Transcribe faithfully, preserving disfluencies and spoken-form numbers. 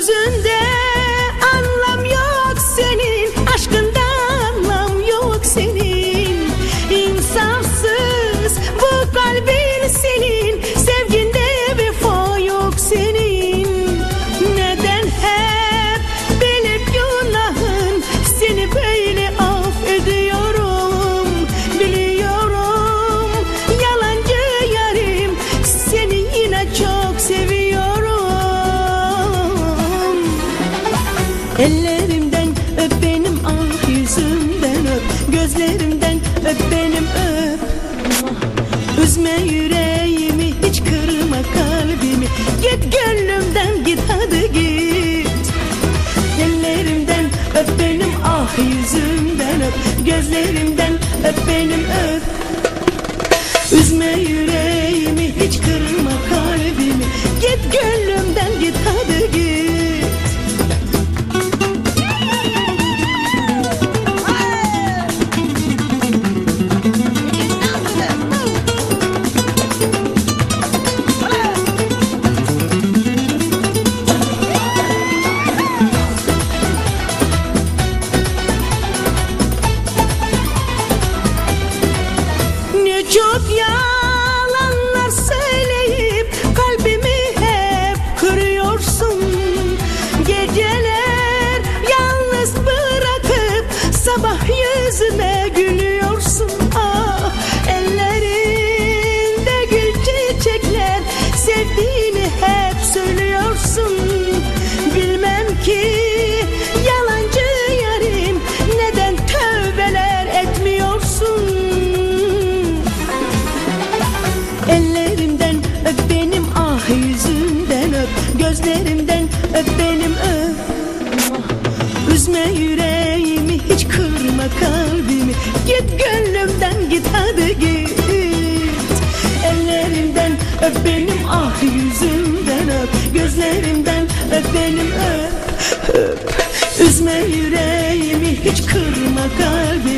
Sözünde anlam yok senin, aşkında anlam yok senin. İnsafsız bu kalbin senin, sevginde vefa yok senin. Neden hep bilip günahın, seni böyle affediyorum, biliyorum. Yalancı yarim, seni yine çok seviyorum. Ellerimden öp benim, ah yüzümden öp, gözlerimden öp benim, öp. Üzme yüreğimi, hiç kırma kalbimi. Git gönlümden git, hadi git. Ellerimden öp benim, ah yüzümden öp, gözlerimden öp benim, öp. Üzme yüreğimi, hiç kırma kalbimi. Git gönlümden git, hadi git. Ne çok yalanlar söyleyip kalbimi hep kırıyorsun. Geceler yalnız bırakıp sabah yüzüme gülüyorsun. Ah, ellerinde gül çiçekler, sevdiğini hep söylüyorsun. Bilmem ki yalancı yarim, neden tövbeler etmiyorsun? Ellerimden öp benim, ah yüzümden öp, gözlerimden öp benim, öp. Üzme yüreğimi, hiç kırma kalbimi. Git gönlümden git, hadi git. Ellerimden öp benim, ah yüzümden öp, gözlerimden öp benim, öp, öp. Üzme yüreğimi, hiç kırma kalbimi.